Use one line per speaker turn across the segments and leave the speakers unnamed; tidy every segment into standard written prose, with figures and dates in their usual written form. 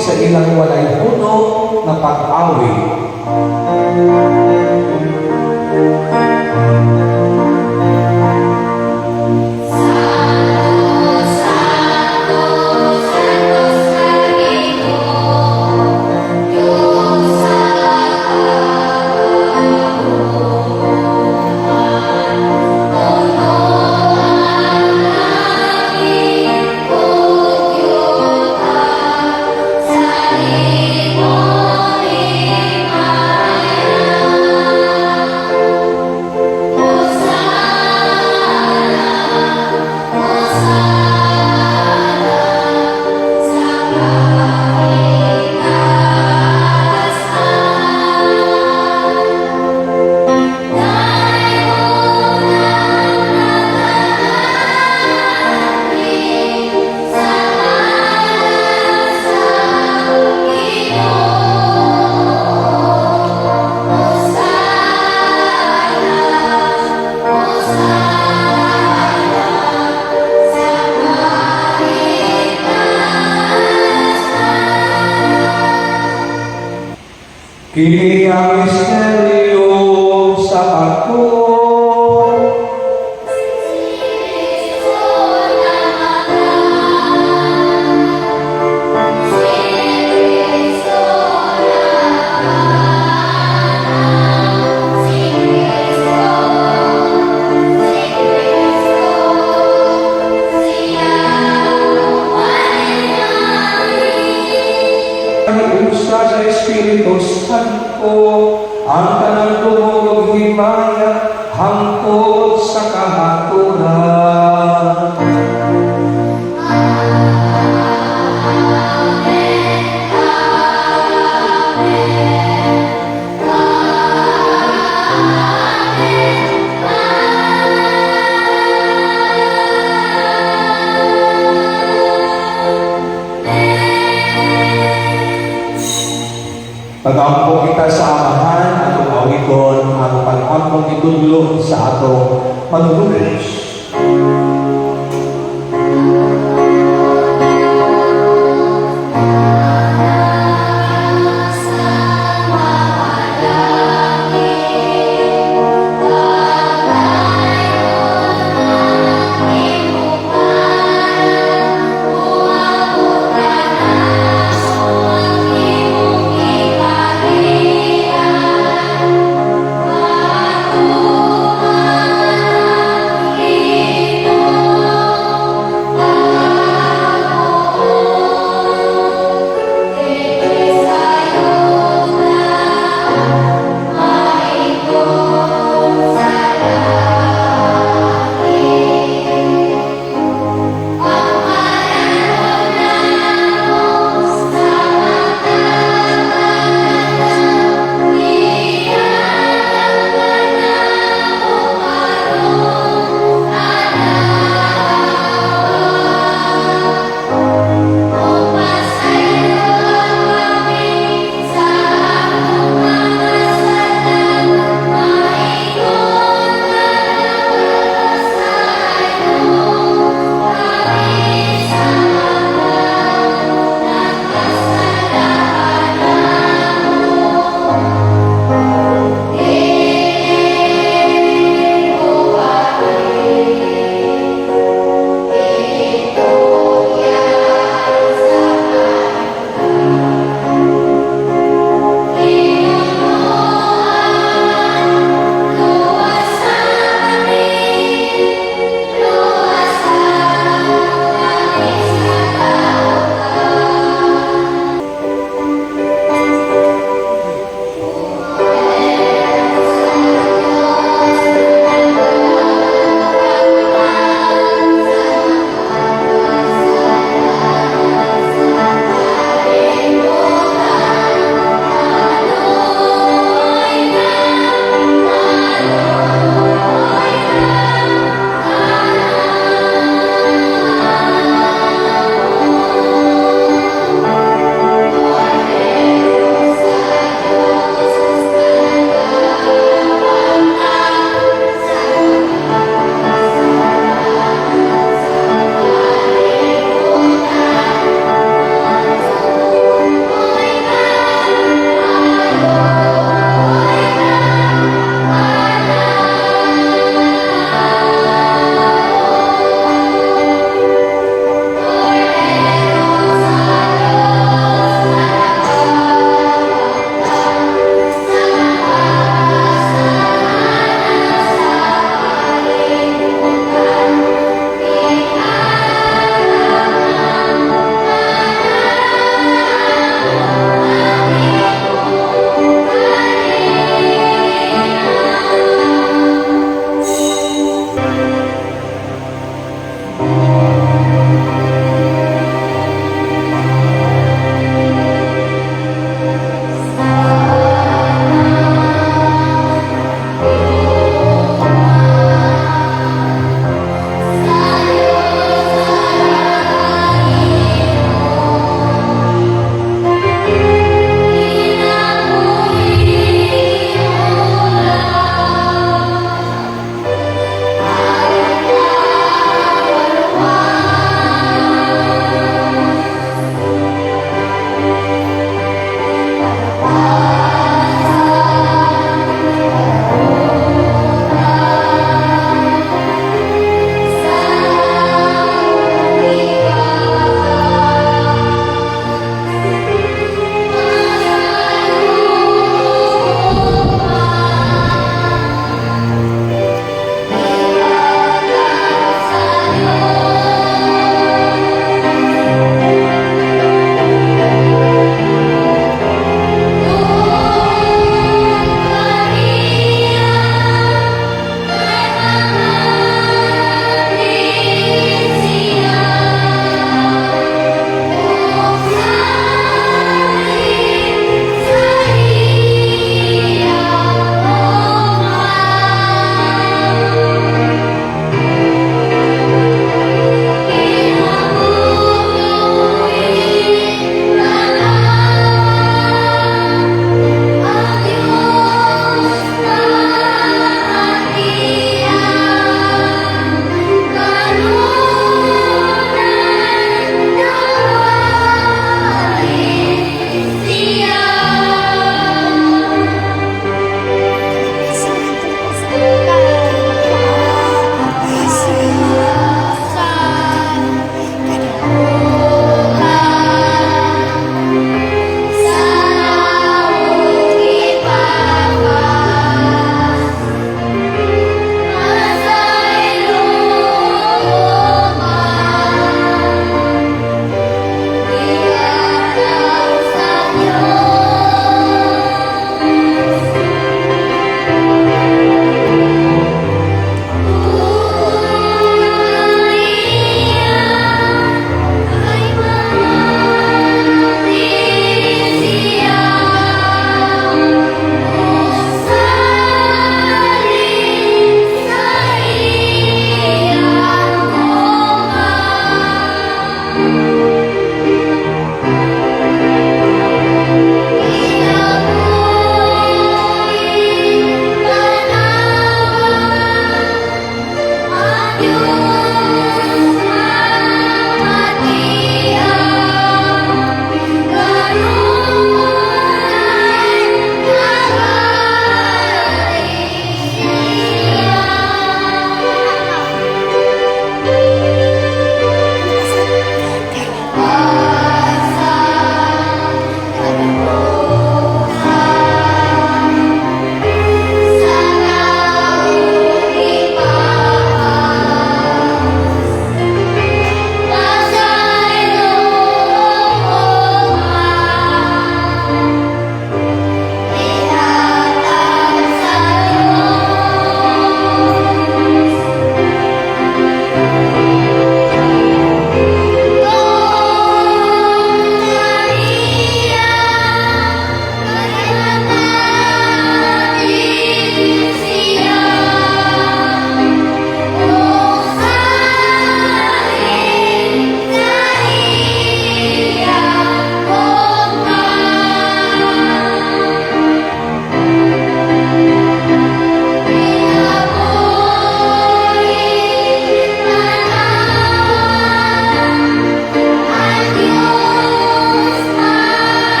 sa ilang walay puno nga pag-awit.
Santo, Santo sa Ginoo, Diyos sa kagahoman. Puno ang langit ug yuta sa imong himaya. Hosana, Hosana sa kahigaasan. Dayon ang nagaanhi sa ngalan sa Ginoo. Hosana, Hosana sa kahigaasan.
Kini ang misteryo sa pagtuo.
Si Kristo namatay, si Kristo nabanhaw, si Kristo, si Kristo, siya mubalhin.
Usa sa Espiritu Santo, ang tanang dungog ug himaya hangtod sa kahaturan.
Amen, Amen, Amen.
Pag-ampo kita sa Amahan, atong awiton ang pag-ampong itudlo sa atong Manunubos.
Sa makalangit, pagdayon ang imong ngalan, moabot kanamo ang imong gingharian. Patuman ang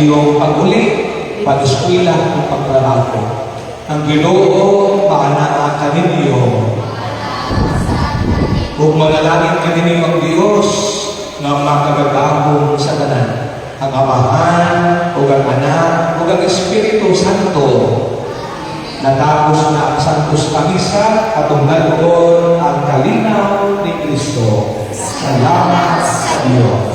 inyong pag-uli, pag-eskwela, ug pagtrabaho. Ang Ginoo maanaa kaninyo. Ug manalangin kaninyo ang Dios nga makagagahom sa tanan. Ang Amahan, ug ang Anak, ug ang Espiritu Santo. Natapos na ang Santos Misa, atong nal-on ang kalinaw ni Kristo. Salamat sa Diyos.